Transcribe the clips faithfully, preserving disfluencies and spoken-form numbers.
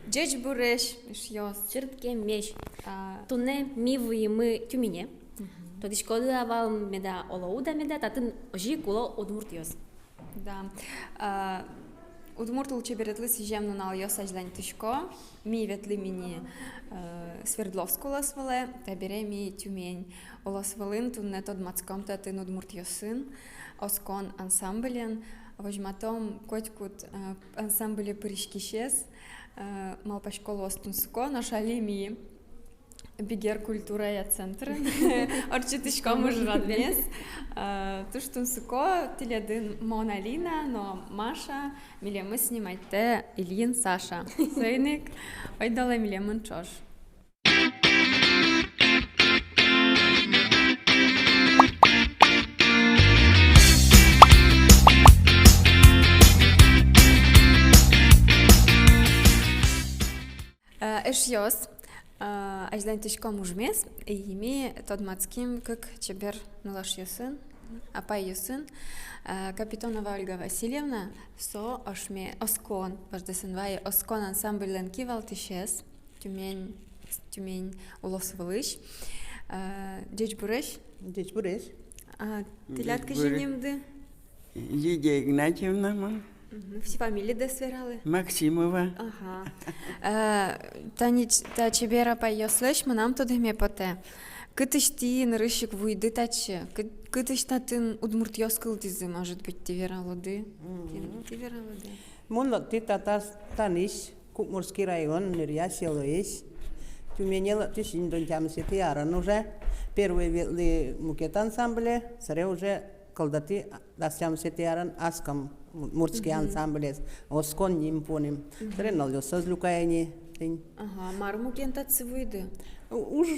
Ӟечбуресь, эшъёс. Чырткемесь. А. Туннэ ми вуимы Тюмене. Мгм. Тодӥськоды-а вал меда, оло уд-а меда, татын озьы ик уло удмуртъёс. Да. А, удмурт лулчеберетлы сӥзем нуналъёс азьланьтӥсько. Ми ветлӥм ини, э, Свердловск улосвылэ, табере ми Тюмень улосвылын. Туннэ тодматском татын удмуртъёсын, «Оскон» ансамблен. Возьматом котькуд, э, ансамбле пыриськисез, э, малпасько, луоз тунсыко, нош али ми Бигер культурая центрын ортчытӥськом ужрадмес. Э, туж тунсыко, тӥледын мон Алина, но Маша, милемыз снимайтэ Ильин Саша. Соин ик ойдолэ милемын ӵош. Э, эшъёс, э, азьланьтӥськом ужмес, и ми тодматским кык чебер нылашъёсын, апайёсын, э, Капитонова Ольга Васильевна, со «Ошме-, Оскон», вождэс эн вае, «Оскон» ансамбльлэн кивалтӥсез, Тюмень, Тюмень улосвылысь. Э, ӟечбуресь. Ӟечбуресь. А тӥляд кызьы нимды? Лидия Игнатьевна мон. Мгм. Фамилидэс вералэ. Максимова. Ага. Э, тани ч-, та чебер апайёслэсь мынам тодэме потэ. Кытысь тӥ нырысь ик вуиды татчы? Кы-, кытысь татын удмуртъёс кылдӥзы, может быть, тӥ вералоды? Мгм. Тӥ, тӥ вералоды. Мон лыктӥ Татарстанысь, Кукморский район, Нырья селоысь. Тюмене лыктӥ сизьымдон тямысэтӥ арын уже. Первой ветлӥ мукет ансамбле, собере уже кылдытӥ дас тямысэтӥ арын «Аскам» удмуртский ансамблез, «Оскон» ним пуним. Собере нылъёсыз люкай ини, тӥни. Ага, мар муген татчы вуиды? Уж,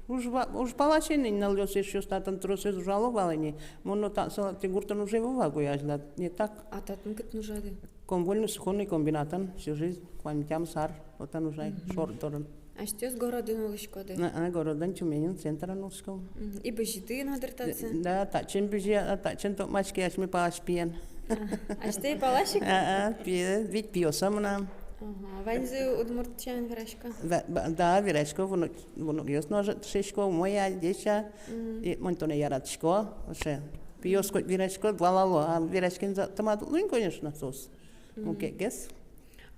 уж ва-, уж палась ини, нылъёс, эшъёс татын тросэз ужало вал ини. Мон но та, со, тӥ гуртын уже ӧй вал вуиз азьлад, не так. А татын кытын ужады? Комвольно-суконный комбинатын всю жизнь, куамын тямыс ар отын ужай, шор дорын. Асьтэос городын улӥськоды? А, а, городын, Тюменьын, центрын улӥськом. Мгм. И бызиды на дыр татчы? Да, татчын бызи, а, татчын тодматски асьме палась пиен. А, асьтэ палась ик? А, а, пие, вить пиосмы мынам. Ага, ваньзы удмурт сямен верасько? Да, ба-, да, верасько, внук-, внукъёс но ожы дышетско, умой-а, ӟеч-а. Мгм. И мон тонэ яратӥсько, вообще. Пиос коть верасько, валало, а вераськыны за-, тыматлы ини, конечно, соос. Мгм. Мукетгес.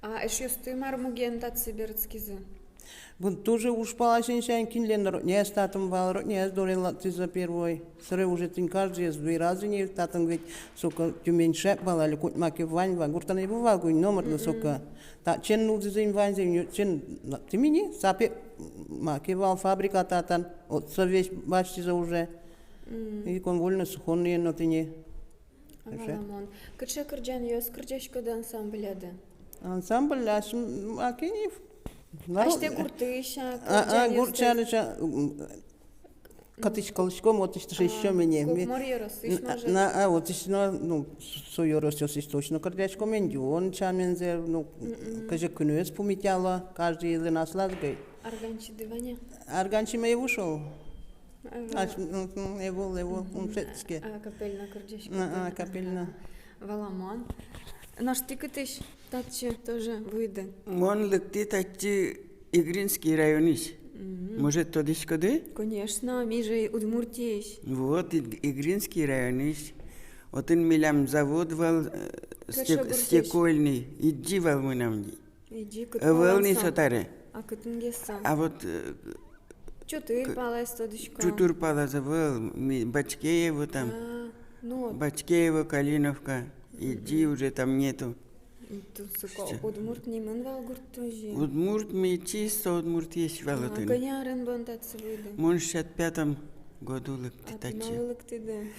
А эшъёсты мар муген татчы берытскизы? Вон туж уж палась ини сямен, кинлэн родняез татын вал, родняез дорын лыктӥзы первой. Собере уже тӥни каждыез веразы ини, татын ведь соку Тюмень шеп вал али, коть маке вань вал, гуртын ӧй вал вал куинь номыр но соку. Татчын нуллӥзы ини ваньзэ, ини отчын лыктӥм ини, сапег маке вал фабрика татын, отчы весь басьтӥзы уже. Мгм. И комвольно-суконный но тӥни. Валамон. Кыӵе кырӟанъёс кырӟаськоды ансамбляды? Ансамбль, ась, м, а кин ив-, народ-, асьтэ гуртысь-а, а, а, кырӟанъёс гуртысь-а, м, кытысь кылӥськом, отысь дышетском ини. А, Кукмор ёросысь, может? На, а, отысь но, ну, со ёросъёсысь точно кырӟаськом ини, Дион сямензэ, ну, кызьы куноез пумитало, каждыйлэн аслаз гай. Арганчиды вань-а? Арганчи мон ӧй вуы шуо. Ага. Ась, м, м, ӧй вуы, ӧй вуы, ум шӧдске. А, капельно кырӟаськоды. А, а, капельно. Ага. Валамон. Нош тӥ кытысь татчы тоже вуиды? Мон лыктӥ татчы Игринский районысь. Мгм. Может, тодӥськоды? Конечно, ми же Удмуртиысь. Вот, Иг-, Игринский районысь. Отын милям завод вал, э, стек-, стекольный, Идӟи вал мынам. Идӟи. Ӧвӧл ни со табере. А кытынгес со? А вот, э, Чутыр палаз тодӥсько. Чутыр палаз ӧвӧл, ми-, Бачкеево там. А, ну вот. Бачкеево, Калиновка. Идӟи уже там нету. Тунсыко. Удмурт нимын вал гурт озьы. Удмурт, ми чисто удмуртъёс вал отын. А кӧня арын бон татчы вуиды? Мон шестьдесят пятом году лыктӥ татчы. А тӥ малы лыктӥды?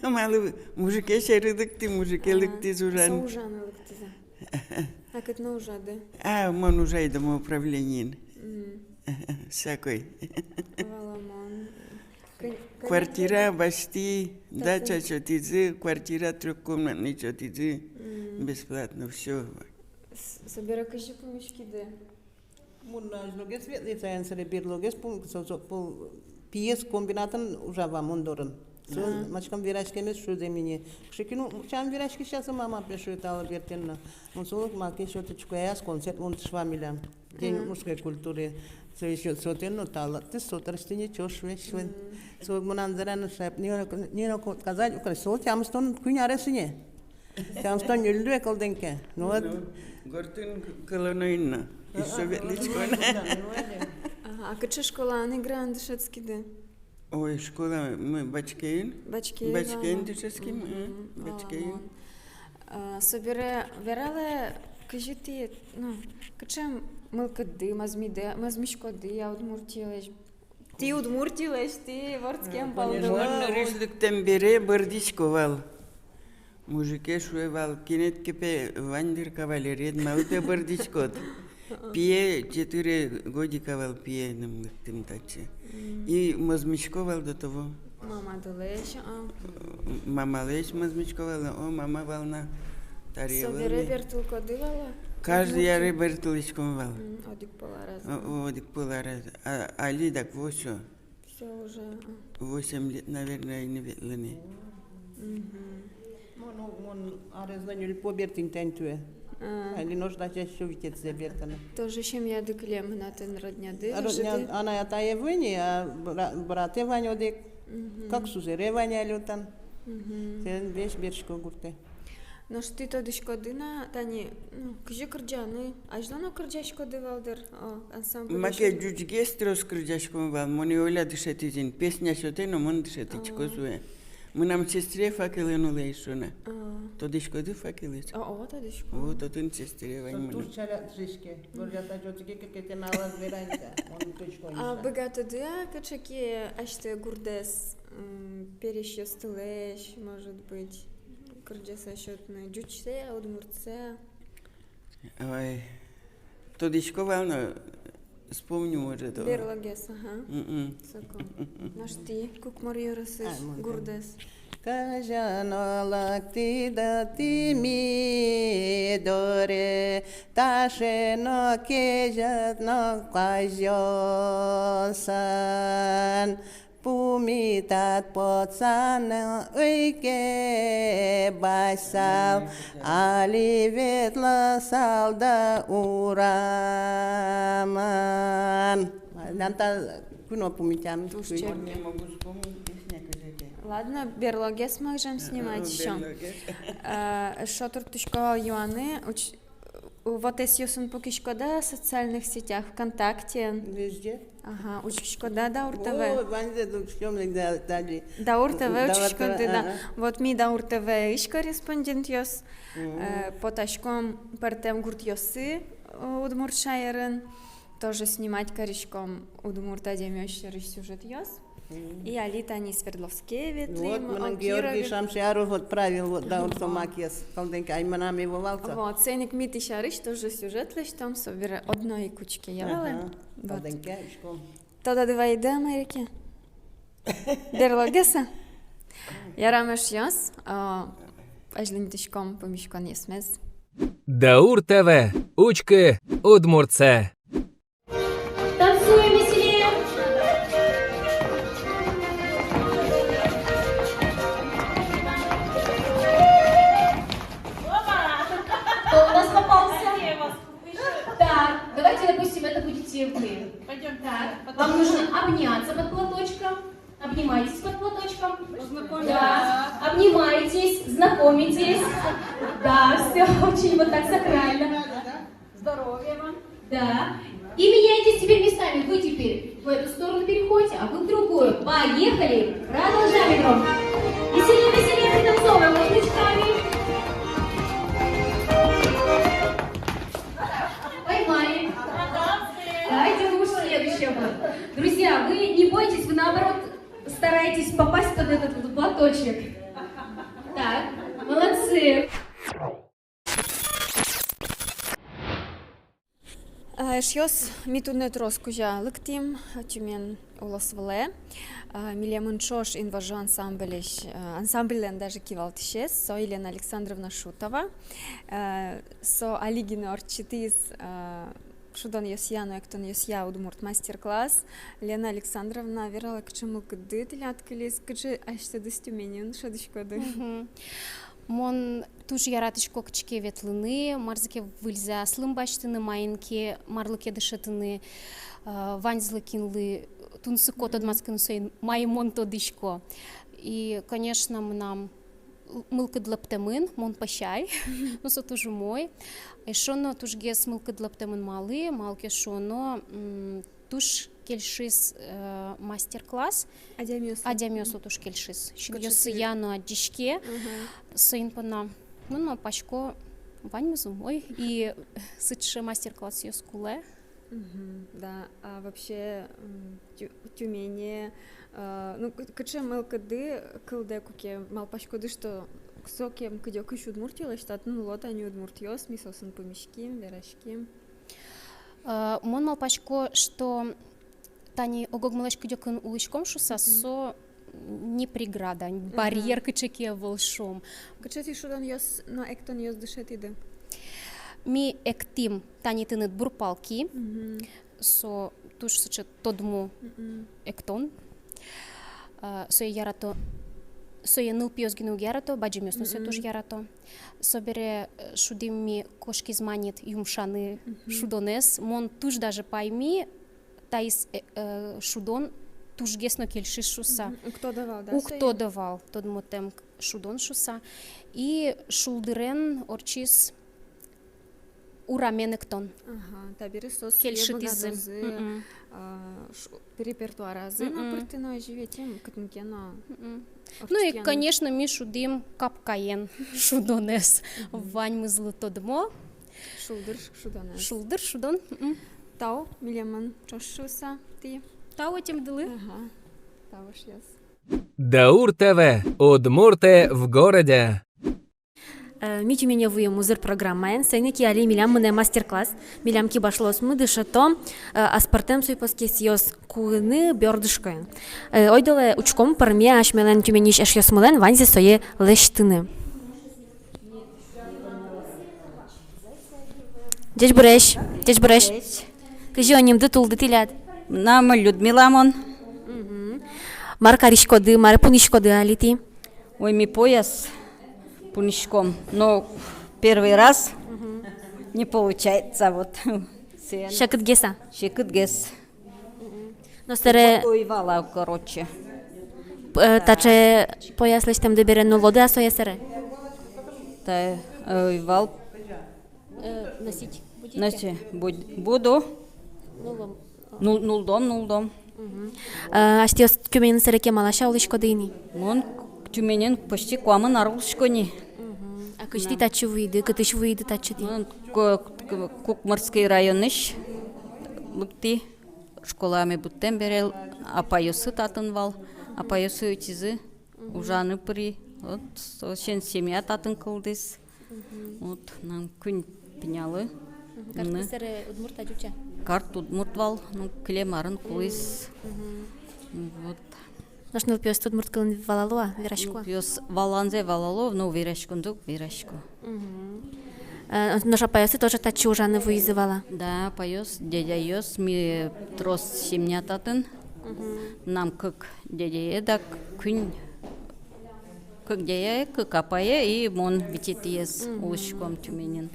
Малы, мужике сярысь лыктӥ, мужике лыктӥз ужан. Со ужаны лыктӥз-а? А кытын ужады? А, мон ужай домоуправлениын. Мгм. Всякой. Валамон. Квартира басьтӥ, дача сётӥзы, квартира трёхкомнатный сётӥзы. Мгм. Бесплатно всё. С-, собере кызьы пумиськиды? Мон азьлогес ветлӥ, саян собере берлогес пум-, со, со, пол-, пиез комбинатын ужа вал мон дорын. Со мынам вераськемез шуэ ини. Кыӵе ке но, мар ке вераськисьёсыз, мама, пе, шуэ, талы бертыны. Мон солы маке сётӥсько, аяз концерт мон тышва милям. День мужской культуры. Со ещё сётэ но, талы, ты со тырыстыне чош весь вен. Со мынам зыряны шеп, не, не, не, казать, украсть. Со тямыстон куинь арес ини. Тямыстон ньыльдуэ кылдӥм ке. Ну вот. Ну, гуртын кылоно ини. Ещё ветлӥсько на. Ага, а кыӵе школаын, Играын дышетскиды? Ой, школа, мы Бачкеын. Бачкеын. Бачкеын дышетским, э, Бачкеын. А, собере вералэ, кызьы тӥ, ну, кыӵе мылкыдды, мӧзмиды, мӧзмиськоды-а Удмуртилэсь? Тӥ Удмуртилэсь, тӥ вордскем палдылы. Мон нырысь лыктэм бере бӧрдӥсько вал. Мужике шуэ вал, кинэт ке, пе, вань дыр кавалеред, малы, пе, бӧрдӥськод? Пие четыре годика вал, пиеным лыктӥм татчы. И мӧзмисько вал до того. Мамадылэсь, а? Мамалэсь мӧзмисько вал, о, мама вал на, табере ӧвӧл ни. Собере бертылӥськоды вал-а? Каждый аре бертылӥськом вал. М, одӥг пол араз. О, о, одӥг пол араз. А, али дак восемь. Всё уже, а. Восемь лет, наверное, ини ветлыны. Мгм. Мон, мон арезлэн ньыль пол бертӥ тани туэ. А. Али нош дась ещё витетӥзэ бертыны. Тоже семьяды кылем на тӥни, родняды, родня, ӧжыты? Анай-атае вань ини, а бра-, братэ вань одӥг, мгм, как сузэре вань али отын. Мгм. Соин весь бертӥсько гуртэ. Нош тӥ тодӥськоды на тани, ну, кызьы кырӟаны, азьло но кырӟаськоды вал дыр, о, ансамбль. Маке ӟучгес трос кырӟаськом вал, монэ Оля дышетӥз ини, песня сётэ но, мон дышетӥсько сое. Мынам сестре «Факелын» улэ ещё на. А. Тодӥськоды «Факелын»? О, о, тодӥсько. О, отын сестре вань мынам. Туж чаляк дышетске, гожъяса ӟоджыке кыкетэ на алаз веранька, мон тодӥсько. А быгатоды-а кыӵе ке асьтэ гурдэз, м, пересьёстылэсь, может быть, кырӟаса сётыны, ӟучсэ, удмуртсэ? Ой, тодӥсько вал но, вспомню, может, о. Берлогес, ага. Мгм. Соку. Нош тӥ, Кукмор ёросысь гурдэз. Кызьы но лыктӥды тӥ ми доры, таӵе но кезьыт но куазьёсын. Пумитад потсаны ӧй ке басьтысал, али ветлысалды урамын. Мынам та куно пумитам. Туж чебер. Ладно, берлогес можем снимать ещё. Берлогес. Э, эшшо турттӥсько вал юаны, уч-, вотэсъёсын пукиськоды-а социальных сетях, ВКонтакте? Везде. Ага, учкиськоды-а Даур ТВ? О, ваньзэ учком, да, да, да. Даур ТВ учкиськоды, да. Ага. Вот ми Даур ТВ-ысь корреспондентъёс, э, потаськом пӧртэм гуртъёсы, э, Удмурт шаерын, тоже снимать кариськом удмурт адямиос сярысь сюжетъёс. И али тани Свердловске ветлӥм, вот, мыным Георгий Шамшияров отправил, вот, Даур Томакес, калденька, ай, мынам ӧй вал со. Вот, соин ик ми тӥ сярысь тоже сюжет лэсьтом, собере одно ик учке, яра-а? Ага, вот. Калденька, учком. Тодады вайиды-а мар ке? Берлогес-а? Ярам, эшъёс, а, азьланьтӥськом пумиськонъёсмес. Даур ТВ, учкы удмуртсэ. Танцуем веселее. Кто у нас попался? Так, давайте, допустим, это будете вы. Так, вам нужно обняться под платочком. Обнимайтесь под платочком. Да, обнимаетесь, знакомитесь. Да, всё очень вот так сакрально. Здоровья вам. Да. И меняйтесь теперь местами. Вы теперь в эту сторону переходите, а вы в другую. Поехали! Продолжаем игру. Веселее, веселее пританцовываем ручками. Поймали. Давайте мы уж следующего. Друзья, вы не бойтесь, вы наоборот стараетесь попасть под этот вот платочек. Так, молодцы. А, эшъёс, ми туннэ трос кузя лыктӥм Тюмень улос вылэ. А, милемын ӵош «Инвожо» ансамбльысь, а, ансамбльлэн даже кивалтӥсез, со Елена Александровна Шутова. А, со али гинэ ортчытӥз, а, шудонъёсъя но эктонъёсъя удмурт мастер-класс. Лена Александровна, вералэ, кыӵе мылкыдды тӥляд кылиз, кыӵе асьтэдыз Тюменьын шӧдӥськоды? Мгм. Мон туж яратӥсько кытчы ке ветлыны, мар ке выльзэ аслым басьтыны, маин ке, марлы ке дышетыны, э, ваньзылы, кинлы тунсыко тодматскыны, соин, мае мон тодӥсько. И, конечно, мынам мылкыд лӧптэмын, мон пӧсяй, но со туж умой. Эшшо но тужгес мылкыд лӧптэмын малы, малы ке шуоно, м, туж кельшиз, э, мастер-класс. Адямиослы. Адямиослы туж кельшиз. Синъёсыя но адӟиське. Мгм. Соин понна мон малпасько, ваньмыз умой, и сыӵе мастер-классъёс кулэ. Мгм, да. А вообще, м, Тю-, Тюмене, э, ну, кы-, кыӵе мылкыдды кылдэ, куке малпаськоды, что сокем кыдёкысь Удмуртилэсь татын уло тани удмуртъёс, ми соосын пумиським, вераським? Э, мон малпасько, что тани ог-огмылэсь кыдёкын улӥськом шуса, мгм, со не преграда, мгм, барьер кыӵе ке ӧвӧл, шуом. Кыӵе тӥ шудонъёс но эктонъёс дышетӥды? Ми эктӥм тани тыныд «Бур палки». Мгм. Со туж сыӵе тодмо, мгм, эктон. А, сое ярато, сое нылпиос гинэ уг ярато, бадӟымъёс но сое, мгм, туж ярато. Собере, э, шудӥм ми «Кошкиз манит юмшаны», мгм, шудонэз. Мон туж даже пайми, таиз, э, э, шудон тужгес но кельшиз шуса. Мгм. Уг тодо вал, да, сое? Уг тодо вал, тодмотэм шудон шуса. И шулдырен ортчиз «Урамен» эктон. Ага, табере соос кельшытӥзы. Мгм. А, ш-, репертуаразы но, мгм, пыртыны озьы ведь, м, кытын ке но. Мгм. Ну и, конечно, ми шудӥм «Капкаен» шудонэз. Мгм. Ваньмызлы тодмо. Шулдыр шудонэз. Шулдыр шудон. Мгм. Тау, милемын ӵош шуса тӥ. Тау ӧтемдылы. Ага. Тау, эшъёс. Даур ТВ, удмурты в городе. Э, ми Тюмене вуим «Узыр» программаен, соин ик али милям мынэ мастер-класс, милям кибашлыосмы дышето, э, аспӧртэм суйпоскесъёс куыны бёрдышкоен. Э, ойдолэ учком, пӧрме-а асьмелэн Тюменьысь эшъёсмылэн ваньзэ сое лэсьтыны. Ӟечбуресь, ӟечбуресь. Ӟечбуресь. Кызьы о нимды, тулды тӥляд? Мынам Людмила мон. Мгм. Мар кариськоды, мар пуниськоды али тӥ? Ой, ми пояс пуниськом, но первый раз, мгм, не получается, вот. Секытгес-а? Секытгес. Мгм. Но сэре... Вот ӧй вала, короче. П-, э, таӵе пояс лэсьтэмды бере нуллоды-а сое сэре? Та, э, ӧй вал. Э, носить будете? Носи, буд-, буду. Нуллом. Нул-, нуллом, нуллом. Мгм. Э, асьтэос Тюменьын сэре кемалась-а улӥськоды ини? Мон Тюменьын почти куамын ар улӥсько ни. Мгм. А кызьы тӥ татчы вуиды, кытысь вуиды татчы тӥ? Мон Ку-, Ку-, Кукморский районысь лыктӥ, школаме быдтэм бере, апайёсы татын вал, апайёсы ӧтизы, мгм, ужаны пыри. Вот, со сямен семья татын кылдӥз. Мгм. Вот, мынам куинь пинялы. Мгм. Карт, мынам, кызьы сэре, удмурт-а, ӟуч-а? Карт удмурт вал, но кылем арын кулӥз. Мгм. Вот. Нош нылпиосты удмурт кылын валало-а, верасько-а? Нылпиос валанзэ валало, но вераськонзэ уг верасько. Мгм. Э, нош апайёсы тоже татчы ужаны вуизы вал-а? Да, апайёс, дядяёс, ми трос семья татын. Мгм. Мынам кык дядяе да куинь Кык дядяе, кык апае и мон витетӥез. Мгм. Улӥськом Тюменьын.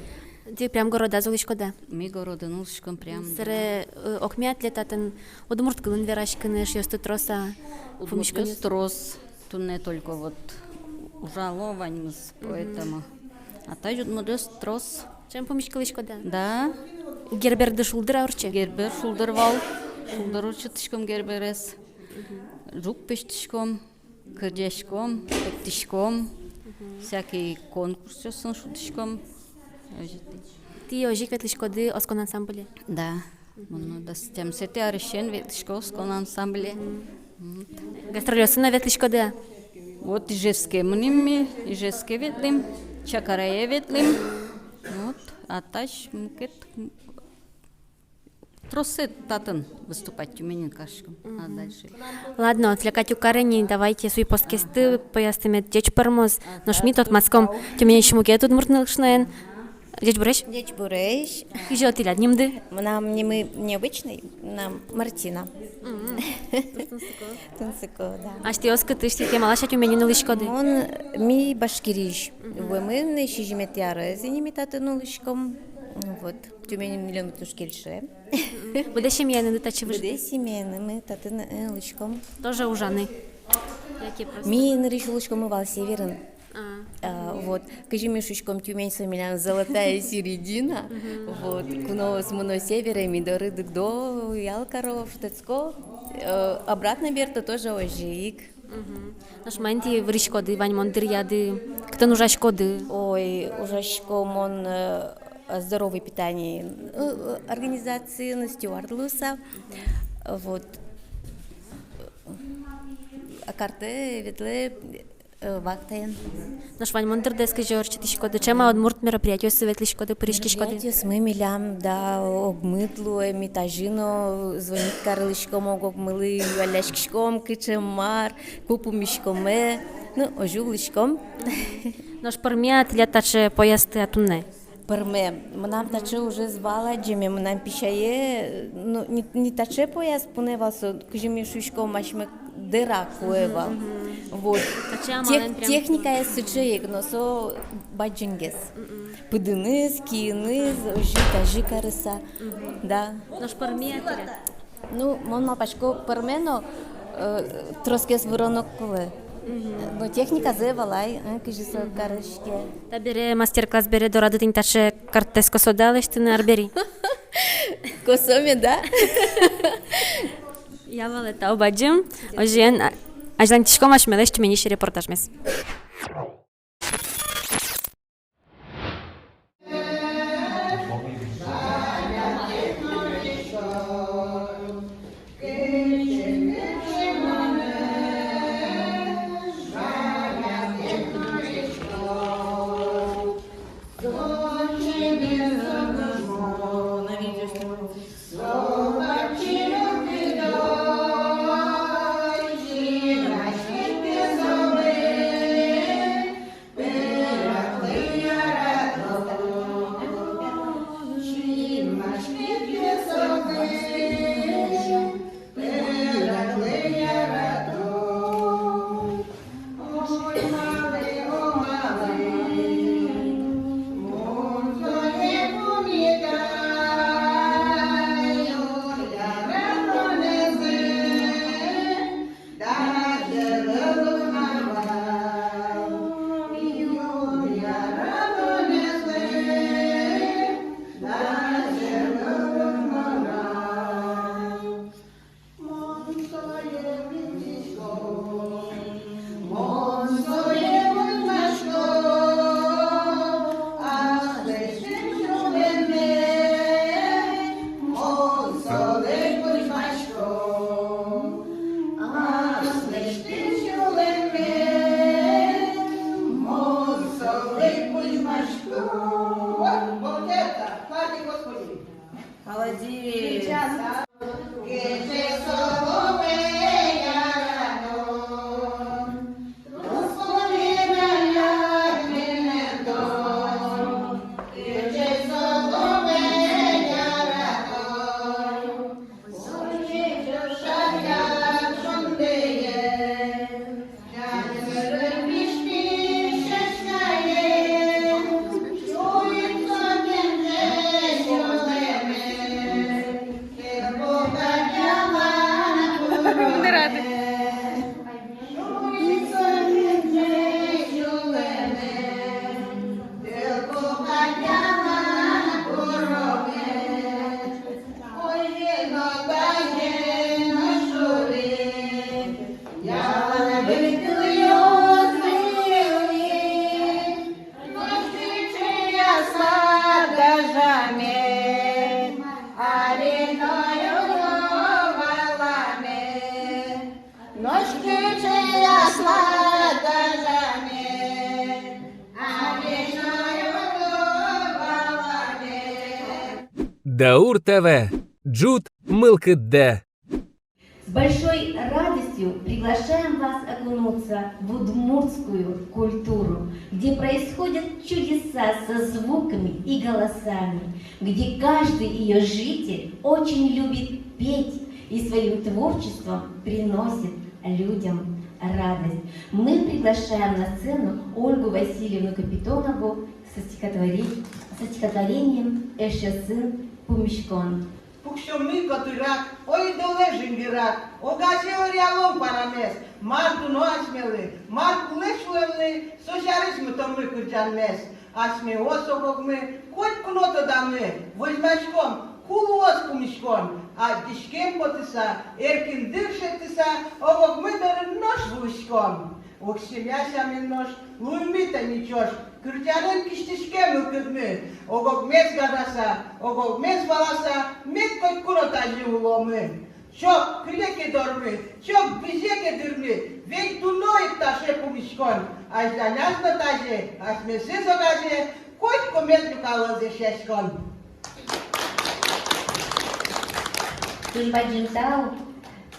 Тӥ прям городаз улӥськоды-а? Ми городын улӥськом прям, да. Сэре, э, окмя тӥледлы татын удмурт кылын вераськыны, эшъёсты трос-а? Удмуртъёс трос, туннэ только вот ужало ваньмыз, мгм, поэтому. А тазьы удмуртъёс трос. Ӵем пумиськылӥськоды-а? Да. Герберды шулдыр-а ортче? Гербер шулдыр вал. Шулдыр ортчытӥськом Герберез. Мгм. Ӝук пӧзьтӥськом. Кырӟаськом, эктӥськом, мгм, всякий конкурсъёсын шудӥськом. Озьы тӥ. Тӥ озьы ик ветлӥськоды оскон ансамбле? Да. Мгм. Мон но дас тямысэтӥ арысен ветлӥсько оскон ансамбле. Мгм. Мгм. Гастрольёсы но ветлӥськоды-а? Вот Ижевске мынӥм ми, Ижевске ветлӥм, Чакарае ветлӥм. Вот, а таӵе мукет Тросэз татын выступать, Тюменьын кариськом. А дальше? Ладно, отвлекать уг кары ни, давайте суй пӧскесты, пӧясты мед ӟеч пӧрмоз. Нош ми тодматском Тюменьысь мукет удмурт нылкышноен. Ӟечбуресь. Ӟечбуресь. Кызьы тӥляд нимды? Мынам нимы необычный, мынам Мартина. Мгм. Тунсыко. Тунсыко, да. Асьтэос кытысь, тӥ кемалась-а Тюменьын улӥськоды? Мон, ми Башкириысь. Мгм. Вуэмын сизьыметӥ арез ини ми татын улӥськом. Вот. Тюмень милемлы туж кельше. Мгм. Быдэс семьяеныды татчы выжиды? Быдэс семьяенымы татын, э, улӥськом. Тоже ужаны? Яке просто? Ми нырысь улӥськомы вал северын. А. А, вот. Кызьы ми шуиськом, Тюмень со милям золотая середина. Мгм. Вот. Куноос мыно севере, ми доры дугдо, ял каро, шутэтско. Э, обратно берто тоже озьы ик. Мгм. Нош маин тӥ выриськоды, ваньмон дыръяды, кытын ужаськоды? Ой, ужасько мон, э, здоровое питание, э, э, организациын стюард луыса. Вот. А картэ ветлэ, э, вахтаен. Нош ваньмон дырдэс кызьы ортчытӥськоды? Ӵем-а удмурт мероприятиосы ветлӥськоды, пыриськиськоды? Мероприятиосмы милям, да, огмыт луэ, ми тазьы но звонить карылӥськом ог-огмылы, юалляськиськом, кыӵе мар, ку пумиськомы, ну, озьы улӥськом. Нош пӧрме-а тӥляд таӵе поясты-а туннэ? Пӧрме. Мынам таӵе ужез вал адӟеме, мынам песяе, ну, не, не таӵе пояс пунэ вал со, кызьы ми шуиськом, асьме дыра кулэ вал. Мгм. Вот. Таӵе амалэн прям техникаез сыӵе ик, но со бадӟымгес. Мгм. Пыдыныз, киыныз, озьы, тазьы карыса. Мгм. Да. Нош пӧрме-а тӥляд? Ну, мон малпасько, пӧрме но, э, тросгес выроно кулэ. Мгм. Но техниказэ валай, э, кызьы со кариське. Табере мастер-класс бере дорады тӥни таӵе карттэс косоды-а лэсьтыны арбери? Косоме, да. Я, валай, тау бадӟым. Озьыен, а, азьланьтӥськом асьмелэсь Тюменьысь репортажмес. Молодец. Даур ТВ. Ӝут мылкыддэ. С большой радостью Приглашаем вас окунуться в удмуртскую культуру, где происходят чудеса со звуками и голосами, где каждый её житель очень любит петь и своим творчеством приносит людям радость. Мы приглашаем на сцену Ольгу Васильевну Капитонову со стихотворе-, со стихотворением «Эшъёсын пумиськон». Пуксёмы котырак, ойдолэ жингырак, огазьы ӧръялом парамес, мар дуно асьмелы, мар кулэ сюлэмлы, со сярысь мытомы кырӟанмес. Асьмеос ог-огмы котьку но тодамы, возьмаськом, ку луоз пумиськон, адӟиськем потыса, эркин дыр шедьтыса, ог-огмы дорын нош вуиськом. Огшоры сямен нош луимы тани ӵош, кырӟанэн кисьтӥське мылкыдмы, ог-огмес гадаса, ог-огмес валаса, мед котьку но тазьы уломы. Чок кыле ке дормы, чок бызе ке дырмы, ведь дуно ик таӵе пумиськон, азьланяз но тазьы, асьмесэз огазьы, котьку мед люкалоз эшъяськон. Туж бадӟым тау.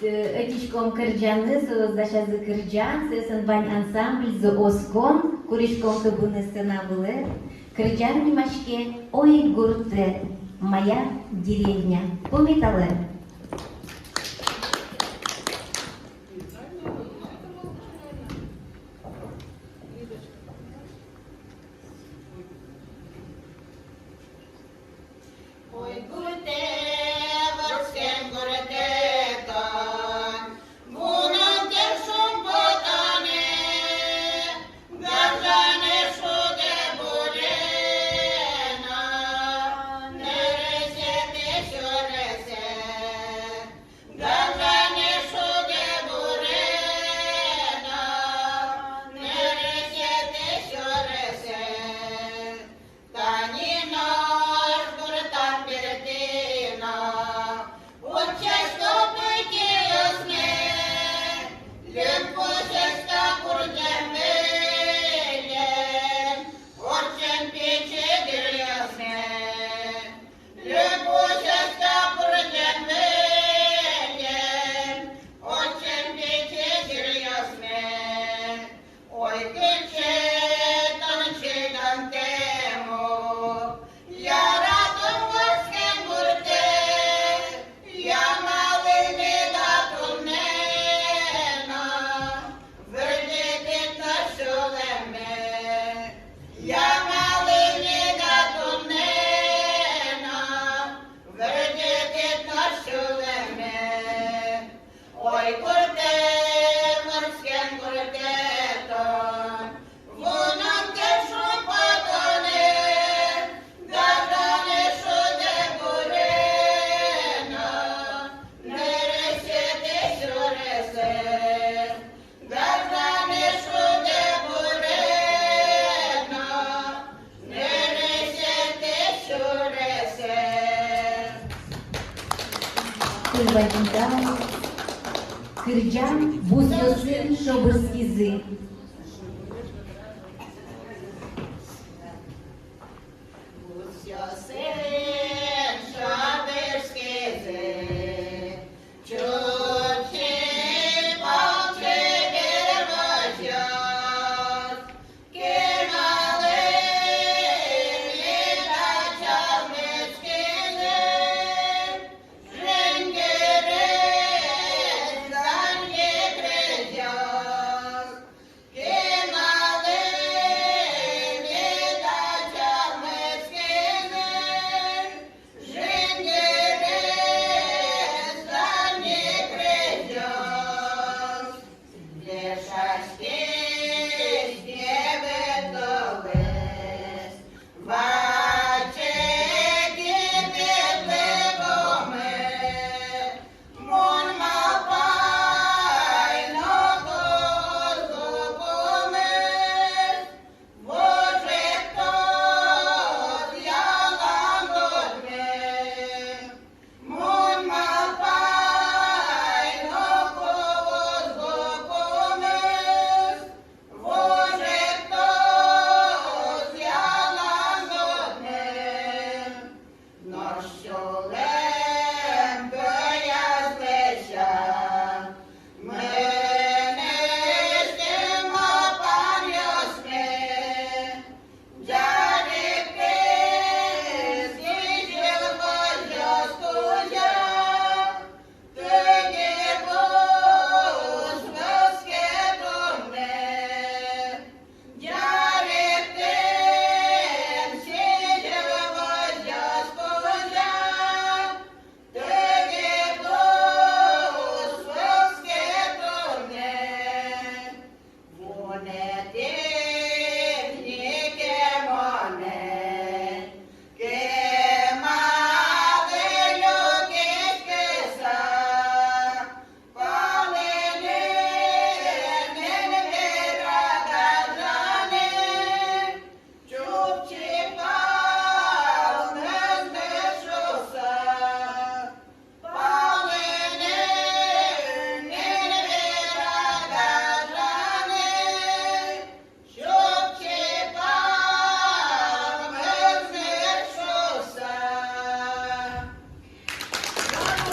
Э, ӧтиськом кырӟаны, соос дасязы кырӟан, соосын вань ансамбльзы «Оскон», куриськом кыбыны сцена вылэ. Кырӟан нимаське «Ой, гуртэ», «Моя деревня». Пумиталэ. Ой, гуртэ, вордскем гуртэ тон, вунонтэм шумпотонэ, гажанэ шудэ буре но, нырысетӥ сюресэ. Гажанэ шудэ буре но, нырысетӥ сюресэ. Тани нош гуртам берти но, утчасько пытьыосме, льӧм пусъясько гуртам берен, отчын пичи дыръёсме. Льӧм пусъясько гуртам берен, отчын пичи дыръёсме. Ой, кыӵе тон чидантэм, о, яратом вордскем гуртэ, ямалыны да туннэ но, вырӟытӥд нош сюлэмме. Ямалыны да туннэ но, вырӟытӥд нош сюлэмме. Ой, гуртэ, вордскем гуртэ тон, вунонтэм шумпотонэ, гажанэ шудэ буре но, нырысетӥ сюресэ. Гажанэ шудэ буре но, нырысетӥ сюресэ. Туж бадӟым тау. Кырӟан «Бусъёсын шобырскизы». Бусъёсын шобырскизы, ӵуч пал чебер возьёс, кемалась меда чалмытскизы, жингырес данъе крезьёс.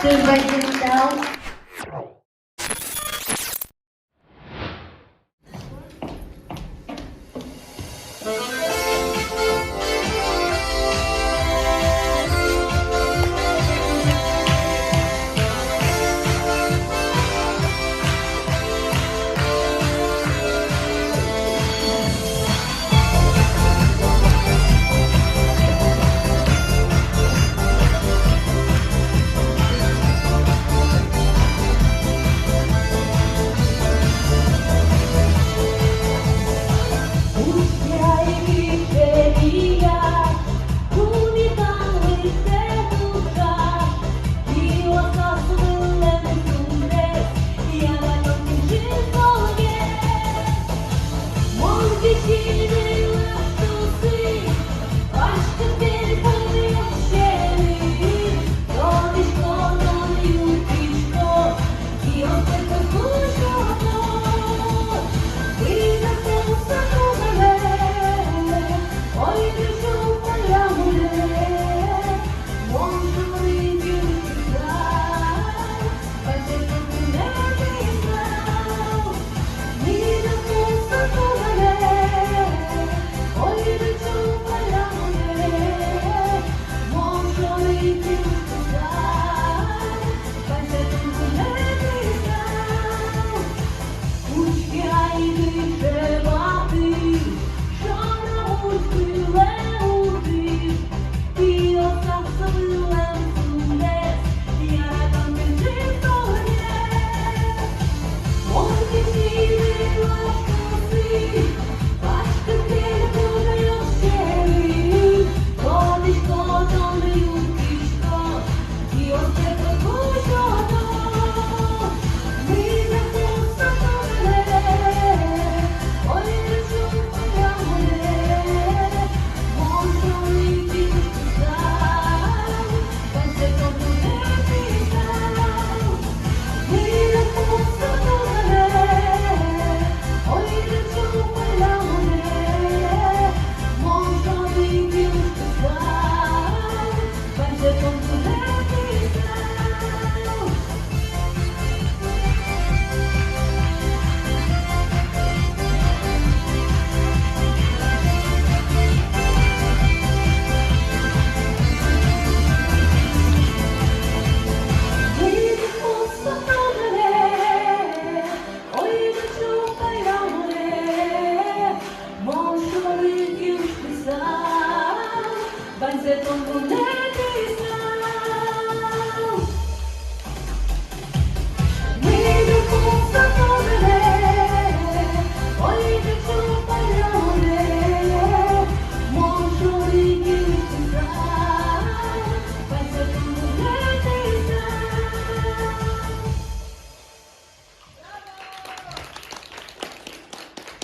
Тӥ бадӟым тау.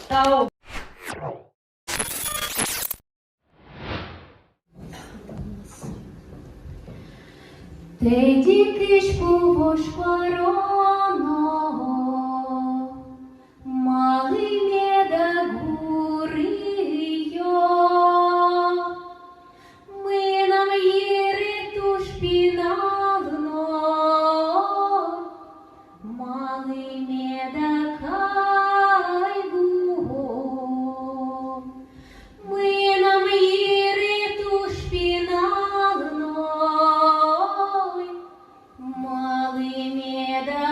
Тау. Тӧдьы кызьпу вож куароно, малы меда гуръё? Мынам йыры туж пинал но, малы меда кайгуо? Мынам йыры туж пинал но, малы меда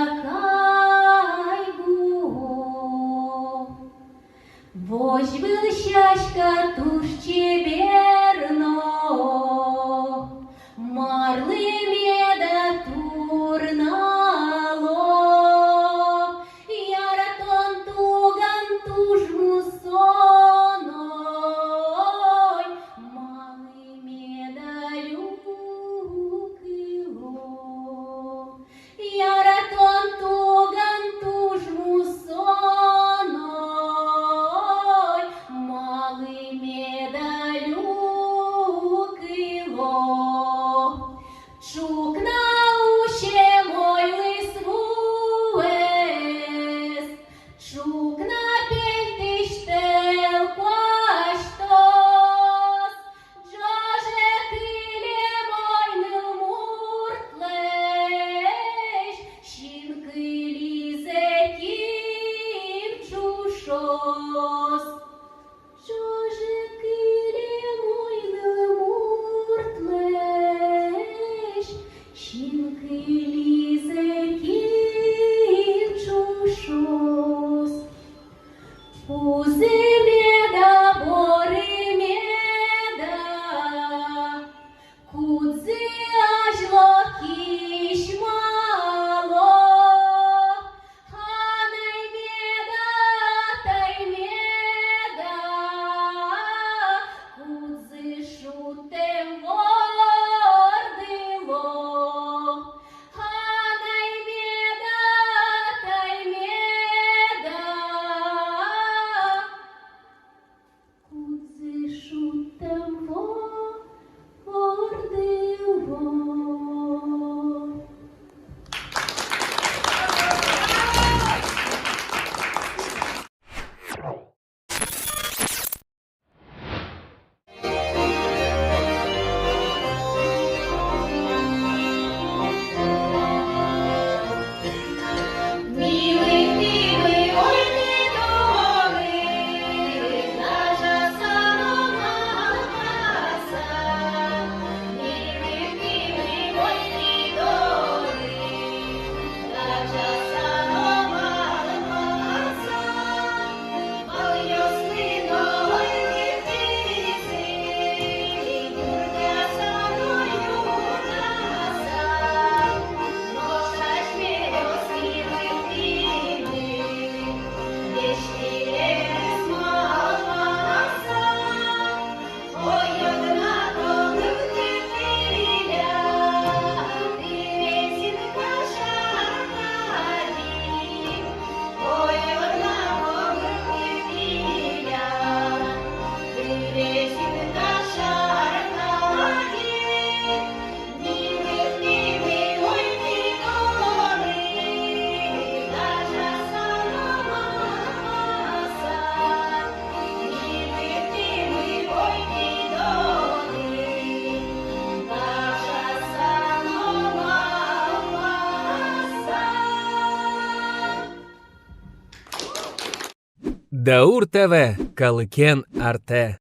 Даур ТВ, калыкен артэ.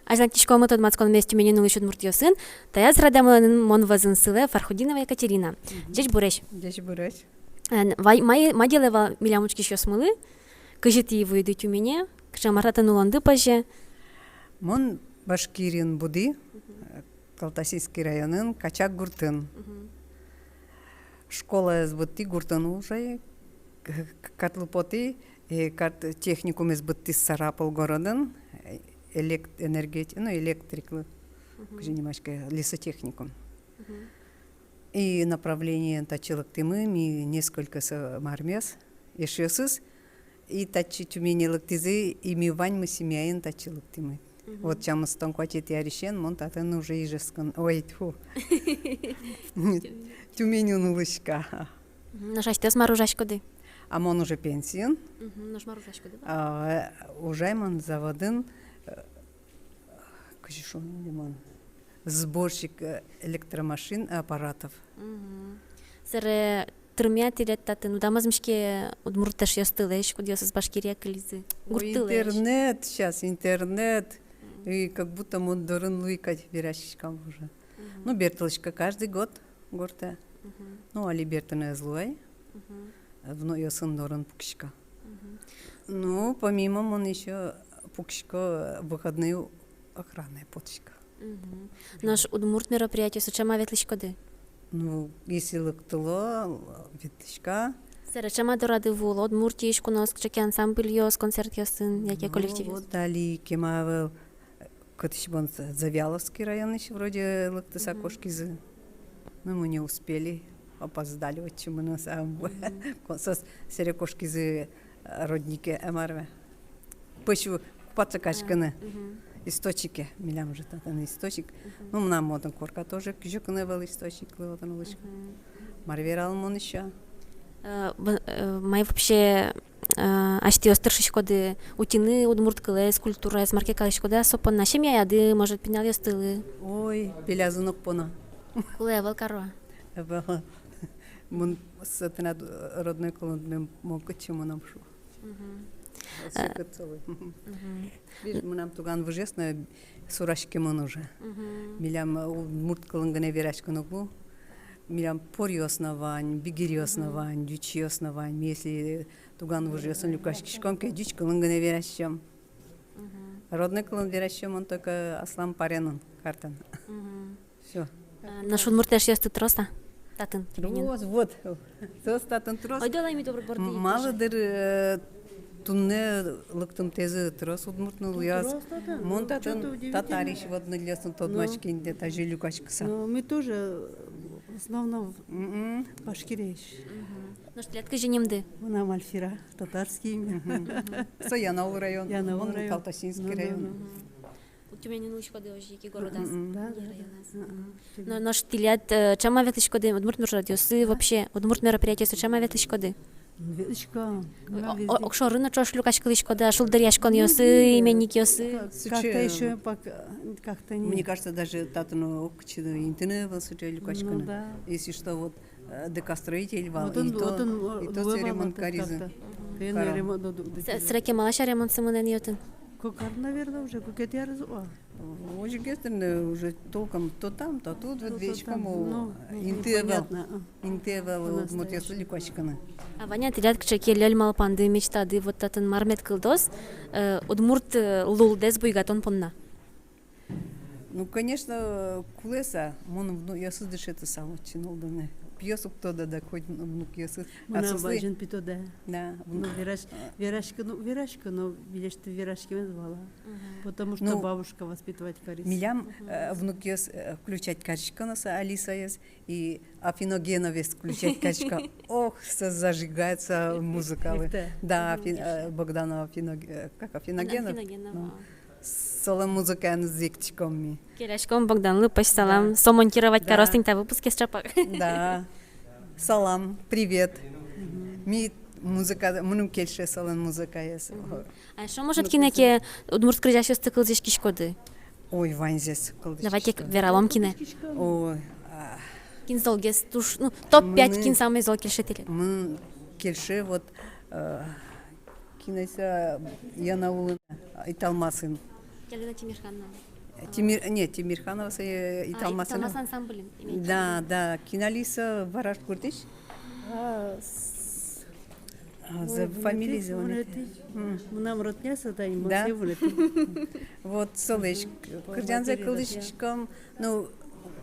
Азьланьтӥськомы тодматсконмес Тюменьын улӥсь удмуртъёсын. Таяз радамылэн мон вӧзын сылэ Фархутдинова Екатерина. Мгм. Ӟечбуресь. Ӟечбуресь. Э, вай-, мае-, мае делэ вал милям учкисьёсмылы, кызьы тӥ вуиды Тюмене, кыӵе мар татын улонды пӧзе? Мон Башкириын буди, э, Калтасинский районын, Качак гуртын. Мгм. Школаез быдтӥ гуртын уже, к-, к-, картлы потӥ, э, карт-, техникумез быдтӥ Сарапул городын, э, элект-, энергет-, ну, электриклы, мгм, кызьы нимаське, лесотехникум. Мгм. И направлениен татчы лыктӥмы ми несколько со-, мармес, эшъёсыз, и татчы Тюмене лыктӥзы, и ми ваньмы семьяен татчы лыктӥмы. Мгм. Вот тямыстон куатетӥ арысен мон татын уже Ижевскын, ой, тьфу. Тюменьын улӥсько. Мгм. Нош асьтэос мар ужаськоды? А мон уже пенсиын. Мгм. Нош мар ужаськоды? А, ужай мон заводын, э, кызьы шуом ини мон, сборщик, э, электромашин и аппаратов. Мгм. Собере тырмиз-а тӥлед татын, уд-а мӧзмиське удмурт эшъёстылэсь, кудъёсыз Башкирие кылизы? Ой, гурттылэсь. Интернет сейчас, интернет. Мгм. И как будто мон дорын луи кадь вераськисько уже. Мгм. Ну, бертылӥсько каждый год гуртэ. Мгм. Ну, али бертыны ӧз луы ай. Мгм. Внукъёсын дорын пукисько. Мгм. Ну, помимо мон ещё пукисько, выходные охранае потӥсько. Мгм. Нош удмурт мероприятиосы ӵем-а ветлӥськоды? Ну, если лыктыло, ветлӥсько. Собере ӵем-а дорады вуо Удмуртиысь куноос, кыӵе ке ансамбльёс, концертъёсын, яке, ну, коллективъёс? Вот али кема ӧвӧл, кытысь бон с-, Завьяловский районысь вроде лыктыса, мгм, кошкизы. Ну, мы не успели, опоздали, отчы мыноса. Мгм. Ко-, соос собере кошкизы, э, роднике, э, мар ве. Пӧсь ву купаться кариськыны. А, мгм. Источнике, милям же татын источник. Мгм. Ну, мынам отын корка тоже кизёкын ӧвӧл, источниклы отын улӥсько. Мгм. Мар вералом мон ещё? Э, в-, э, мае вообще, э, асьтэос тыршиськоды утьыны удмурт кылэз, культураез, мар ке кариськоды-а со понна, семьяяды, может, пиналъёстылы? Ой, пелязы но уг поно. Кулэ ӧвӧл каро-а? Ӧвӧл. Мон со тынад родной кылын мон кытчы мыном, шуо. Мгм. Секыт солы. Мгм. Видишь, мынам туган выжъёс но сураськемын уже. Мгм. Милям, э, удмурт кылын гинэ вераськыны уг лу. Милям поръёс но вань, бигеръёс но вань, ӟучъёс но вань. Ми если туган выжъёсын люкаськиськом ке, ӟуч кылын гинэ вераськом. Мгм. Родной кылын вераськом мон только аслам паренын, картэн. Мгм. Всё. А, нош удмурт эшъёсты трос-а татын, Тюменьын? Трос, вот. Соос татын трос. Ойдолэ ми дор борды. М-, малы дыр, э, туннэ лыктымтэзы трос удмурт нылъёс. Трос татын. Мон татын татарысь вот нылъёсын тодмаськи инде, тазьы люкаськыса. Ну, мы тоже, э, в основном, м-м, Башкириысь. Мгм. Нош тӥляд кызьы нимды? Мынам Альфира, татарский имя. Мгм. Со Янаул район. Янаул район. Калтасинский район. Ну, да, ну. Мгм. Тюменьын улӥськоды озьы ик городаз? Мгм. Да, да, да. Районаз. Мгм. Но, нош тӥляд, э, ӵем-а ветлӥськоды удмурт ужрадъёсы, вообще удмурт мероприятиосы ӵем-а ветлӥськоды? Ветлӥсько. О-, о-, огшоры но ӵош люкаськылӥськоды-а шулдыръяськонъёсы, именникъёсы? Как-то ещё пока, как-то не. Мне кажется, даже татын но ог кытчы но интыны ӧвӧл сыӵе люкаськыны. Ну да. Если что, вот, э, ДК «Строитель» вал, отын, и то, отын, и то луэ вал ремонт каризы. Как-то. Кыӵе ремонт, ду-, ду-, ду-. Собере кема ласянь ремонт сомында ини отын? Кык ар, наверное, уже, кык ар, а. Озьы гес тӥни, уже толком то там, то тут, вот веськом, ну, ну, инты ӧвӧл, понятно, а. Инты ӧвӧл, вот, удмуртъёслы люкаськыны. А вань-а тӥляд кыӵе ке лёль малпанды, мечтады, вот татын мар мед кылдоз, э, удмурт, э, лулдэс буйгатон понна? Ну, конечно, кулэ со, мон внукъёсыз дышетысал отчы нуллыны. Пиос уг тодо, да хоть внукъёсыз. Мынам бадӟым пи тодэ. Да, ну, внук. Верась-, вераськыны, вераськыны, милесьтым вераськемез вал-а. Мгм. Потому что, ну, бабушка воспитывать кариз. Милям, э, внукъёс, э, включать карисько но со Алисаез, и Афиногеновез включать карисько. Ох, со зажигается музыкалы. Эктэ. Да, Афи-, э, Богданов Афиног-, э, как, Афиногенов? Афиногенов, ну, а. Солэн музыкаеныз эктӥськом ми. Келяськом Богданлы пӧсь салам. Да. Со монтировать кароз тӥни та выпускез ӵапак. Да. Салам, привет. Мгм. Ми музыка, мыным кельше солэн музыкаез. Мгм. А эшшо, может, кинэ ке удмурт кырӟасьёсты кылзӥськиськоды? Ой, ваньзэс кылзӥськисько. Давайте вералом кинэ. Ой, а. Кин золгес туж, ну, топ пять, кин самой зол кельше тӥледлы? Мыным кельше, вот, э, Кинэ со Янаулын, Италмасын. Галина Тимирханова. Тимир-, не, Тимирханова со, э, А, Италмасын. Италмас ансамбль. Да, да, кинэ али со Вараш гуртысь. А, с- А, ой, за фамилия вунэтӥ, за вунэтӥ. Вунэтӥ. М. Мынам родня со, тани, да? Мон сое вунэтӥ. Вот, солэсь кырӟанзэ кылзӥськиськом, ну,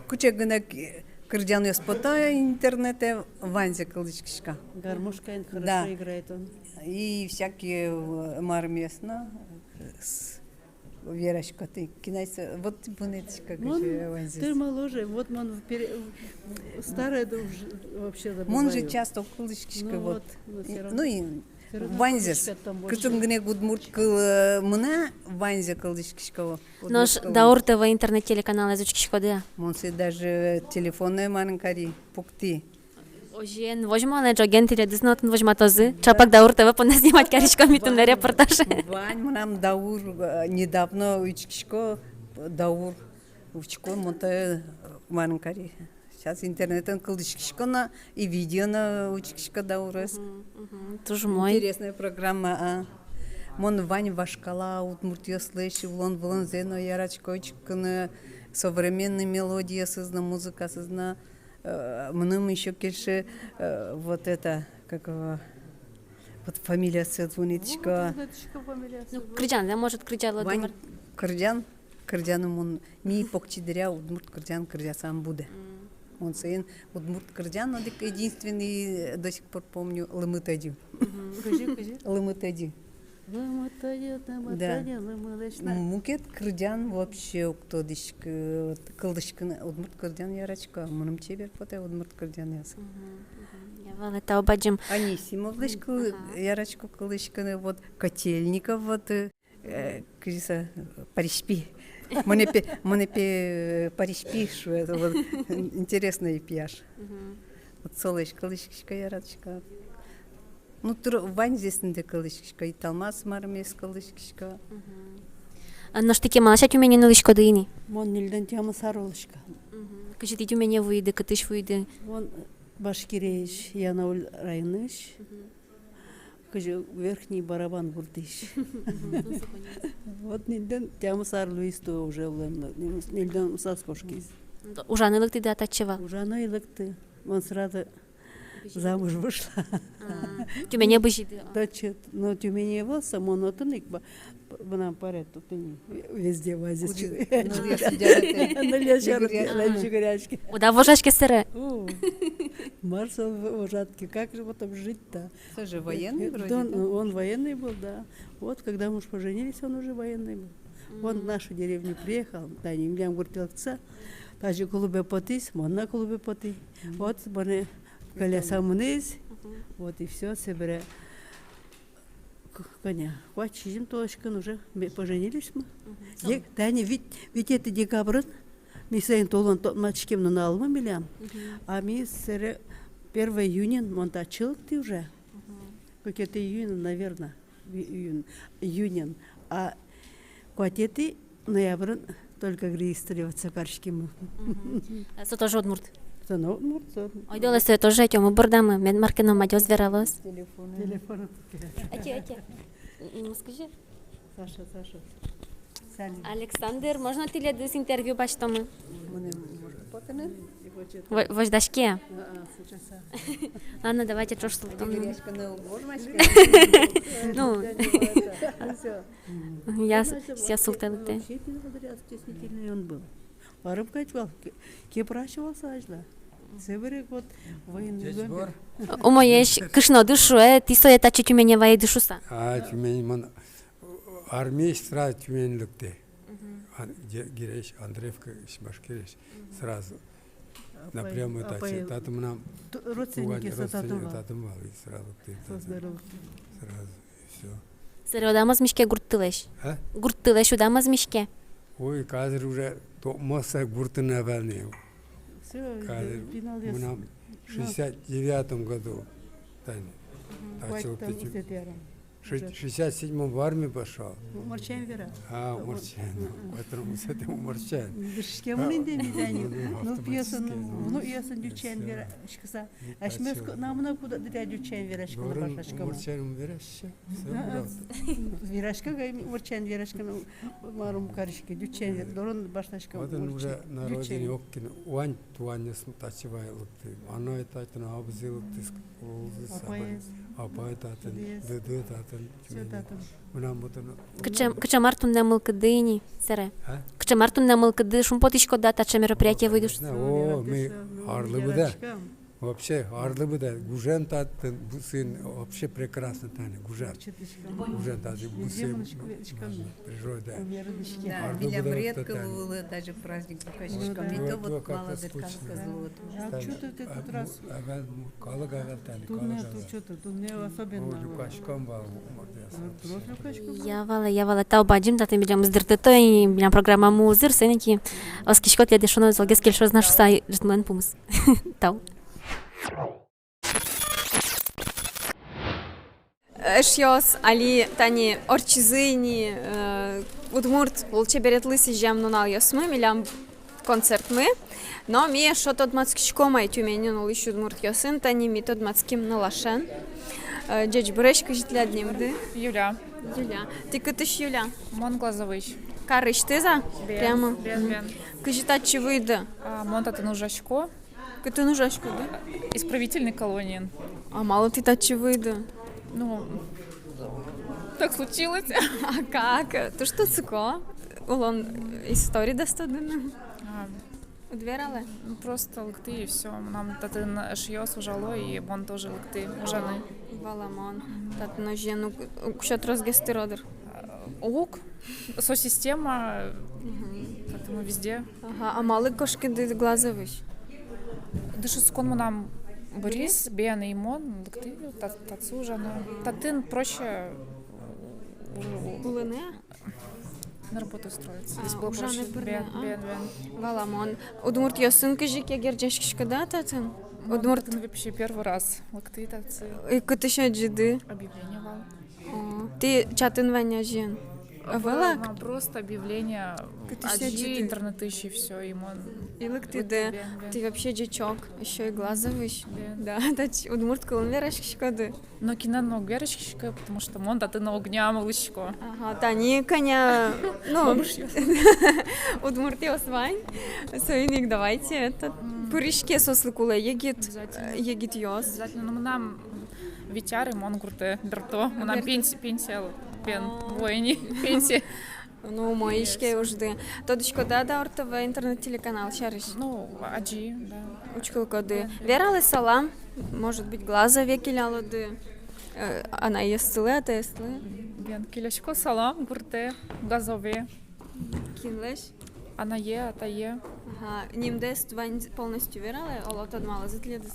кыӵе гинэ к-, кырӟанъёс потэ интернетэ, ваньзэ кылзӥськисько. Гармошкаен хорошо играет он. Да. И всякие, э, мармес, но, с-, верасько тӥ, кинэ со, вот тӥ вунэтӥськоды, мон кызьы ваньзэ. Тырмало же, вот мон в пере-, в-, старая, да, уже вообще забываю. Мон же часто кылзӥськисько, ну вот, вот, но всё равно. Ну и ваньзэс. Кытын гинэ удмурт кыл, э, мынэ, ваньзэ кылзӥськисько. Нош Даур ТВ интернет-телеканалэз учкиськоды-а? Мон сое даже телефонэ, марым кари, пуктӥ. Озьыен, возьмалэ, ӝоген тӥледыз но отын возьматозы. Да. Чапак Даур ТВ понна снимать кариськом ми туннэ репортаж. Вань, мынам Даур, э, недавно учкисько, Даур учко, мон та, э, марым кари. Сейчас интернетэн кылзӥськисько но, и видео но учкисько Даурез. Мгм, мгм. Туж умой. Интересная программа, а. Мон вань вашкала удмуртъёслэсь улон-вылонзэ но яратӥсько учкыны, современный мелодиосыз но, музыкаосыз но, э, мыным ещё кельше, э, вот это, как его, вот фамилиясэ вунэтӥсько. Ну, кырӟан, да, может, кырӟалоды. Вань кырӟан, кырӟаны мон, ми покчи дыръя удмурт кырӟан кырӟаса ӧм будэ. Мон соин удмурт кырӟан одӥг единственный до сих пор помню, «Лымы тӧдьы». Мгм. Кызьы, кызьы? «Лымы тӧдьы». «Лымы тӧдьы, лымы тӧдьы, лымылэсь на». Да. М, мукет кырӟан вообще уг тодӥськы, вот, кылзӥськыны, удмурт кырӟан яратӥсько, мыным чебер потэ удмурт кырӟанъёс. Мгм, мгм. Я валай, тау бадӟым. Анисимовлэсь кыл-, ага, яратӥсько кылзӥськыны, вот, Котельников, вот, э, Э, кызьы со, Париськи. Монэ пе, монэ пе, э, Париськи шуэ, вот, интересный пияш. Мгм. Вот солэсь кылзӥськисько, яратӥсько. Ну, тыр-, ваньзэс инде кылзӥськисько, Италмас мармес кылзӥськисько. Мгм. А нош тӥ кемалась Тюменьын улӥськоды ини? Мон ньыльдон тямыс ар улӥсько. Мгм. Кызьы тӥ Тюмене вуиды, кытысь вуиды? Мон Башкириысь, Янаул районысь. Мгм. Кызьы, Верхний Барабан гуртысь. Мгм, ну, соконец. Вот ньыльдон тямыс ар луиз туэ уже улэмлы, ньыльдон, ньыльдон укмыс ар кошкиз. Ужаны лыктӥды-а татчы вал? Ужаны ӧй лыкты. Мон сразу замуж вышла. А, Тюмене бызиды, а? Да чё, ну, Тюмене вал со, мон отын ик ба-, б-, мынам паре татын, везде возить. Нылъёс сидят. Нылъёс сидят, нылъёс сидят. Уд-а вожаське сэре? О, мар со вожатӥське, как же потом жить-то? Со же военный вроде, да? Он военный был, да. Вот, когда мы уж поженились, он уже военный был. Он в нашу деревню приехал, тани милям гуртэ лыктыса, тазьы клубе потӥз, мон но клубе потӥ. Вот, монэ коляске мынӥз, вот и всё, собере к-, кӧня, куать-сизьым толэзьын уже ме-, поженились мы. Мгм. Ек-, тани вить-, витетӥ декабрьын ми соин толон тодматскем нуналмы милям. Мгм. А ми сэре первой июньын мон татчы лыктӥ уже. Мгм. Кыкетӥ июньын, наверно, и-, июнь, июньын. А куатетӥ ноябрьын только регистрироваться кариськимы. Мгм. А со тоже удмурт? Со но удмурт, со. Ойдолэ сое тоже ӧтёмы бордамы, мед мар ке но мадёз вералоз. Телефон. Телефон. Ӧте, ӧте. М, скажи. Саша, Саша. Салют. Александр, можно тӥледыз интервью басьтомы? Мыным можно потыны? Во-, возьдаське. А, а, сейчас, а. Ладно, давайте ӵош султом. Ну. Всё. Я с-, я султэлыктэ. Вообще стеснительный он был. Варым кадь вал, ке-, кепрась вал со азьло. Собере вот военный гомер. Умоесь кышноды шуэ, тӥ сое татчы Тюмене вайиды шуса. А, Тюмень, мон армиысь сразу Тюмень лыктӥ. Мгм. А, Ге-, Гиряысь, Андреевкаысь, Башкириысь, мгм, сразу. Апай, напрямую татчы, апай, татын мынам т-, родственники туган, со татын родственник вал. Татын вал, и сразу лыктӥ. Со татын. Сразу. И всё. Сэре уд-а мӧзмиське гурттылэсь? А? Гурттылэсь уд-а мӧзмиське? Ой, казыр уже тодмоз со гуртын ӧвӧл ни. Всё, казыр, э, пиналъёс. Мынам шестьдесят девятом году тани. Мгм. Татчы лыктӥ. Куатьтон укмысэтӥ арын. Ши-, шестьдесят седьмом в армию пошёл. Уморчаен вера. А, уморчаен. Поэтому с этим уморчаен. Дышетскем инде ми, Дани. Ну, внукъёсын, внукъёсын ӟучен вераськыса. Асьмеос ко-, намна куда дыръя ӟучен вераськыны башаськом. Уморчаен вераське. Вераське, уморчаен вераськыны, мар ум кариське, ӟучен вер-, дорын башаськом. Вот он уже на родине, ок кин, вань туанъёс татчы вай лыктӥ. Анай татын, абзи лыктӥз, улзы сабыр. Апай татын, дыды татын. Всё татын. Мынам вот он. Кыӵе, кыӵе мар туннэ мылкыды ини, сэре? А? Кыӵе мар туннэ мылкыды, шумпотӥськоды-а таӵе мероприятие вуиз шуыса? О, ми арлы быдэ. Вообще, арлы быдэ, гужем татын, бусыын, вообще прекрасно тани, гужем. Гужем татын, бусыын, природа. Да, арлы милям быдэ редко тани. Луылэ даже праздник, люкаськом. Не то вот мало дыр калык луэ. А чё ты тут раз? Ага, ну, калык ага тани, калык ага. Туннэ, ту чё ты, туннэ особенно. О, люкаськом вал, молодец. Просто люкаськом. Я вала, я вала, тау бадӟым, татын милям ӧз дыртыто ини, милям программамы узыр, соин ик оскисько, тӥледыз эшшо но золгес кельшоз на шуыса, ӝытмын пумыз. Тау. Эшъёс, али тани ортчизы ини, э, удмурт лулчеберетлы сӥзем нуналъёсмы, милям концертмы. Но ми эшшо тодматскиськом ай Тюменьын улӥсь удмуртъёсын, тани ми тодматским нылашен. Э, ӟечбуресь, кызьы тӥляд нимды? Юля. Юля. Тӥ кытысь, Юля? Мон Глазовысь. Карысьтыз-а? Бен, прямо? Бен, бен. Кызьы татчы вуиды? А, мон татын ужасько. Кытын ужаськоды? Исправительной колониын. А малы тӥ татчы вуиды? Ну, так случилось. А как? Туж тунсыко. Улон историядэс тодыны. А. Уд вералэ? Ну, просто лыктӥ и всё. Мынам татын эшъёс ужало, и мон тоже лыктӥ ужаны. Валамон. Татын озьыен ук, ук сё тросгес тыро дыр. Уг. Со система, поэтому везде. Ага, а малы кошкиды Глазовысь? Дышетскон мынам быриз, бен, и мон лыктӥ та-, татчы ужаны. Татын проще, э, у-, у-, улыны? На работу устроиться. А, здесь было ужаны проще. Бен, а? Бен, бен. Валамон. Удмуртъёсын кызьы ке герӟаськиськоды-а татын? Удмурт. Татын вообще первый раз лыктӥ татчы. И кытысь адӟиды? Объявление вал. О, тӥ чатын вань озьыен? Ӧвӧл-а? Ма, просто объявление. Кытысь адӟиды? Интернетысь и всё, и мон. И лыктӥды. Бен, бен. Тӥ вообще ӟечок, ещё и Глазовысь. Бен. Да, татчы удмурт кылын вераськиськоды. Но кинэн но уг вераськиськы, потому что мон татын огнам улӥсько. Ага, тани кӧня, ну, удмуртъёс вань. Соин ик давайте этот, пыриське соослы кулэ егит, э, егитъёс. Обязательно. Ну, мынам вить ар, и мон гуртэ берто. Мынам пенси-, пенсия, пен-, вуэ ини, пенсия. Ну, умой иське ужды. Тодӥськоды-а Даур ТВ интернет-телеканал сярысь? Ну, адӟи, да. Учкылӥськоды. Вералэ салам, может быть, Глазове келялоды, э, анайёссылы, атайёссылы. Бен, келясько салам гуртэ, Глазове. Кинлэсь? Анае, атае. Ага, нимдэс вань полностью вералэ, оло, тодмалозы тӥледыз.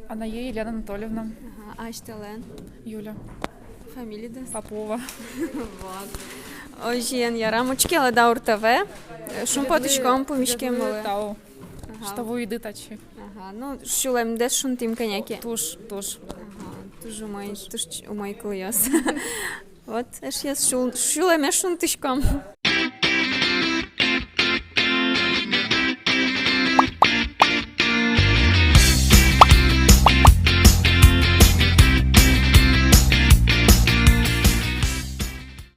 Анае Елена Анатольевна. Ага, а асьтэлэн? Юля. Фамилидэс? Попова. Вот. Озьыен, ярам, учкелэ Даур ТВ. Шумпотӥськом пумиськеммылы. Тау. Ага. Что вуиды татчы. Ага, ну, сюлэмдэс шунтӥм кӧня ке. Туж, туж. Ага, туж умой, туж ч-, умой кылъёс. Вот, эшъёс, сюл-, сюлэмез шунтӥськом.